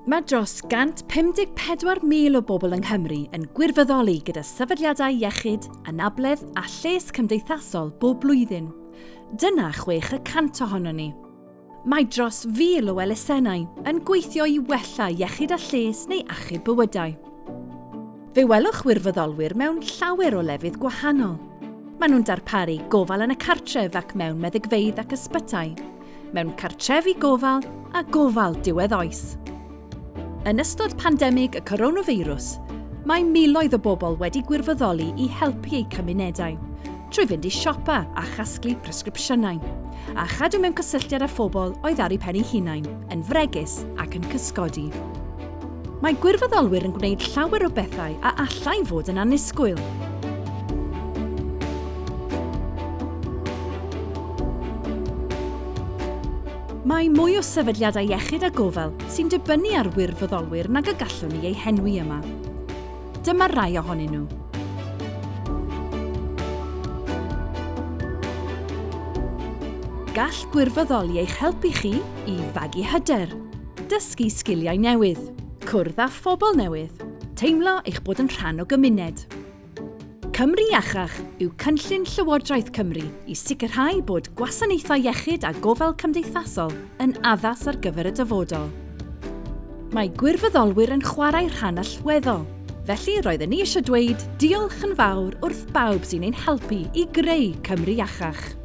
Mae dros 154,000 o bobl yng Nghymru yn gwirfoddoli gyda sefydliadau iechyd, anabledd a lles cymdeithasol bob blwyddyn. Dyna 6 y cant ohonon ni. Mae dros 1,000 o elusennau yn gweithio i wella iechyd a lles neu achub bywydau. Fe welwch wirfoddolwyr mewn llawer o lefydd gwahanol. Maen nhw'n darparu gofal yn y cartref ac mewn meddygfeydd ac ysbytai. mewn cartrefi gofal a gofal diwedd oes. Yn ystod pandemig y coronafeirws, mae miloedd o bobl wedi gwirfoddoli i helpu eu cymunedau, trwy fynd i siopa a chasglu presgripsiynau, a chadw mewn cysylltiad â phobl oedd ar eu pen eu hunain, yn fregus ac yn cysgodi. Mae gwirfoddolwyr yn gwneud llawer o bethau a allai fod yn annisgwyl. Mae mwy o sefydliadau iechyd a gofal sy'n dibynnu ar wirfoddolwyr nag y gallwn ni eu henwi yma. Dyma rai ohonyn nhw. Gall gwirfoddoli eich helpu chi i fagu hyder, Dysgu sgiliau newydd. Cwrdd â phobl newydd. Teimlo eich bod yn rhan o gymuned. Cymru Iachach yw cynllun Llywodraeth Cymru i sicrhau bod gwasanaethau iechyd a gofal cymdeithasol yn addas ar gyfer y dyfodol. Mae gwirfoddolwyr yn chwarae rhan allweddol, felly roedden ni eisiau dweud diolch yn fawr wrth bawb sy'n ein helpu i greu Cymru Iachach.